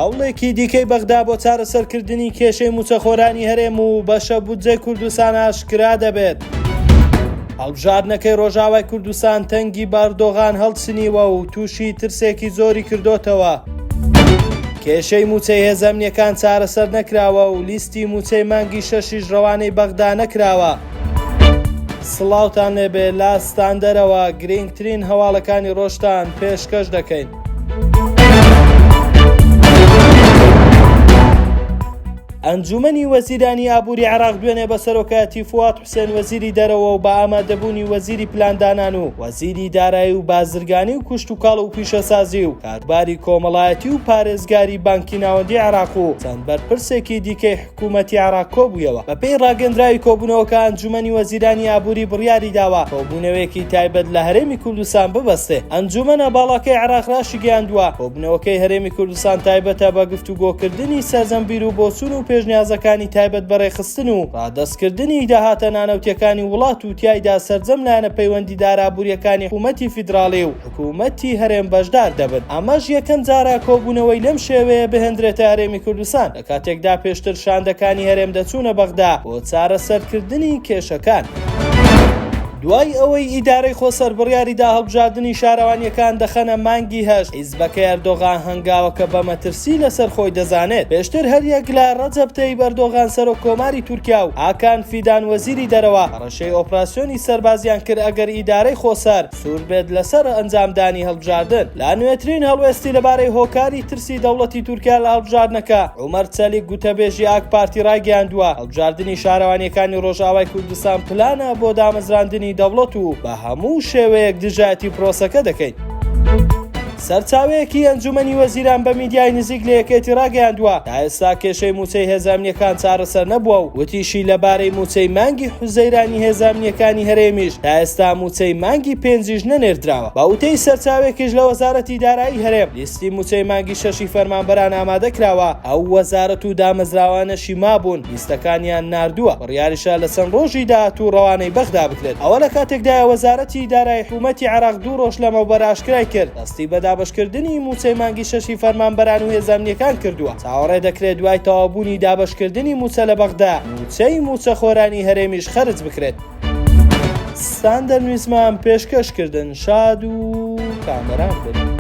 هەوڵێکی دیکەی بەغدا بۆ چارەسەرکردنی کێشەی مووچەخۆرانی هەرێم و بەشە بودجەی کوردستان ئاشکرا دەبێت. هەڵبژاردنەکەی ڕۆژاوای کوردستان تەنگی بە ئەردۆغان هەڵچنیوە و تووشی ترسێکی زۆری کردۆتەوە. کێشەی مووچەی هێزە ئەمنییەکان چارەسەر نەکراوە و لیستی مووچەی مانگی شەشیش ڕەوانەی بەغدا نەکراوە. سڵاوتان لێبێ لە ستاندەرەوە گرینگترین هەواڵەکانی ڕۆژتان پێشکەش دەکەین. ئەنجومەنی وەزیرانی ئابووری عێراق دوێنێ بە سەرۆکایەتی فواد حوسێن وەزیری دەرەوە و بە ئامادەبوونی وەزیری پلاندانان و وەزیری دارایی و بازرگانی و کشتوکاڵ و پیشەسازی و کاروباری کۆمەڵایەتی و پارێزگاری بانکی ناوەندی عێراق و چەند بەرپرسێکی دیکەی حکوومەتی عێراق کۆبوویەوە. بەپێی ڕاگەندراوی کۆبوونەوەکە، ئەنجوومەنی وەزیرانی ئابووری بڕیاریداوە کۆبوونەوەیەکی تایبەت لە هەرێمی کوردستان ببەستێ. ئەنجوومەنە باڵاکەی عێراق راشیگەیاندووە، کۆبوونەوەکەی هەرێمی کوردستان تایبەتە بە گفتوگۆکردنی سەرجەم بیروبۆچوون و پێشنیازەکانی تایبەت بە رێکخستن و رادەستکردنی داهاتە نانەوتییەکانی وڵات و تیایدا سەرجەم لایەنە پەیوەندیدارە ئابوورییەکانی حکوومەتی فیدراڵی و حکوومەتی هەرێم بەشدار دەبن. ئەمەش یەکەم جارە کۆبوونەوەی لەم شێوەیە بهێندرێتە هەرێمی کوردستان. لە کاتێکدا پێشتر شاندەکانی هەرێم دەچوونە بەغدا بۆ چارەسەرکردنی کێشەکان. دوای ئەوەی ئیدارەی خۆسەر بڕیاریدا هەڵبژاردنی شارەوانییەکان دەخەنە مانگی هەشت، حیزبەکەی ئەردۆغان هەنگاوەکە بە مەترسی لەسەر خۆی دەزانێت. پێشتر هەریەک لە ڕەجەب تەیب ئەردۆغان سەرۆک کۆماری تورکیا و هاکان فیدان وەزیری دەرەوە هەڕەشەی ئۆپراسیۆنی سەربازیان کرد ئەگەر ئیدارەی خۆسەر سوور بێت لەسەر ئەنجامدانی هەڵبژاردن. لە نوێترین هەڵوێستی لەبارەی هۆکاری ترسی دەوڵەتی تورکیا لە هەڵبژاردنەکە، عومەر چەلیک گوتەبێژی ئاک پارتی ڕایگەیاندووە، هەڵبژاردنی شارەوانییەکانی ڕۆژئاوای کوردستان پلانە بۆ دامەزراندنی دەوڵەت و بە هەموو شێوەیەک دژایەتی پرۆسەکە دەکەین. سەرچاوەیەکی ئەنجومەنی وەزیران بە میدیای نزیک لە یەکێتی ڕاگەیاندووە، تا ئێستا کێشەی مووچەی هێزە ئەمنییەکان چارەسەر نەبووە و وتیشی لەبارەی مووچەی مانگی حوزەیرانی هێزە ئەمنییەکانی هەرێمیش تا ئێستا مووچەی مانگی پێنجیش نەنێردراوە. بە وتەی سەرچاوێکیش لە وەزارەتی دارایی هەرێم، لیستی مووچەی مانگی شەشی فەرمانبەران ئامادەکراوە، ئەو وەزارەت و دامەزراوانەشی مابوون لیستەکانیان ناردووە، بڕیاریشە لە چەند ڕۆژی داهاتوو ڕەوانەی بەغدا بکرێت. ئەوە لە کاتێکدایە وەزارەتی دارایی حکوومەتی عێراق دوو ڕۆژ لەمەوبەر ئاشکرای کرد، دەستی بە دابەشکردنی مووچەی مانگی شەشی فەرمانبەران و هێزە ئەمنییەکان کردووە، چاوەڕێ دەکرێت دوای تەواوبوونی دابەشکردنی مووچە لە بەغدا، مووچەی مووچەخۆرانی هەرێمیش خەرج بکرێت. ستاندەر نویسمان پێشکەش کردن شاد و کامەران بن.